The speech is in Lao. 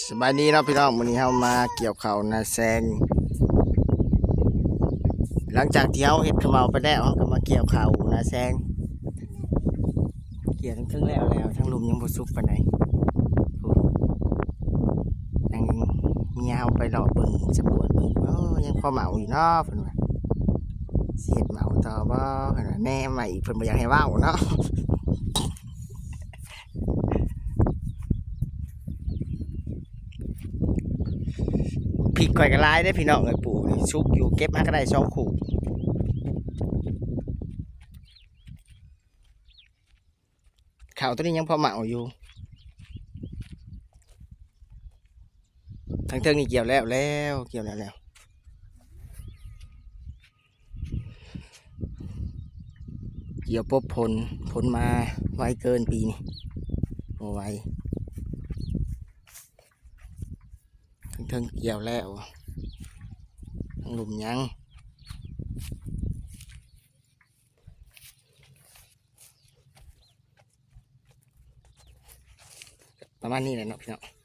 ສະບາຍດີເນາະພີ່ນ້ອງ, ມື້ນີ້ເຮົາມາກ່ຽວເຂົ້ານາແຊງ. ຫຼັງຈາກທີ່ເຮົາເຮັດເຂົ້າເໝົາໄປແລ້ວ ເຮົາກໍມາກ່ຽວເຂົ້ານາແຊງ. ກ່ຽວທັງເທິງແລ້ວແລ້ວ, ທັງລຸ່ມຍັງບໍ່ສຸກປານໃດ. ໂອ້ ທາງເມຍເຮົາໄປເລາະເບິ່ງ ສຳຫຼວດເບິ່ງ, ໂອ້ ຍັງພໍເໝົາຢູ່ເນາະ ເພິ່ນວ່າ. ຊິເຮັດເໝົາຕໍ່ບໍ່ ເພິ່ນວ່າ. ແນມມາອີກ ເພິ່ນບໍ່ຢາກໃຫ້ເວົ້າເນາະ. ພິກຂ້ອຍກໍຫຼາຍເດ້ພີ່ນ້ອງເອີຍ, ປູກນີ້ສຸກຢູ່, ເກັບມາກໍໄດ້ສອງຄູ່. ເຂົ້າໂຕນີ້ຍັງພໍເໝົາຢູ່. ທາງເທິງນີ້ກ່ຽວແລ້ວແລ້ວ, ກ່ຽວແລ້ວແລ້ວ. ກ່ຽວປົບຜົນ, ຜົນມາໄວເກີນປີນີ້, ບໍ່ໄວ. ເທິງໆກ່ຽວແລ້ວ, ທາງລຸ່ມຍັງ. ປະມານນີ້ແຫຼະເນາະພີ່ນ້ອງ.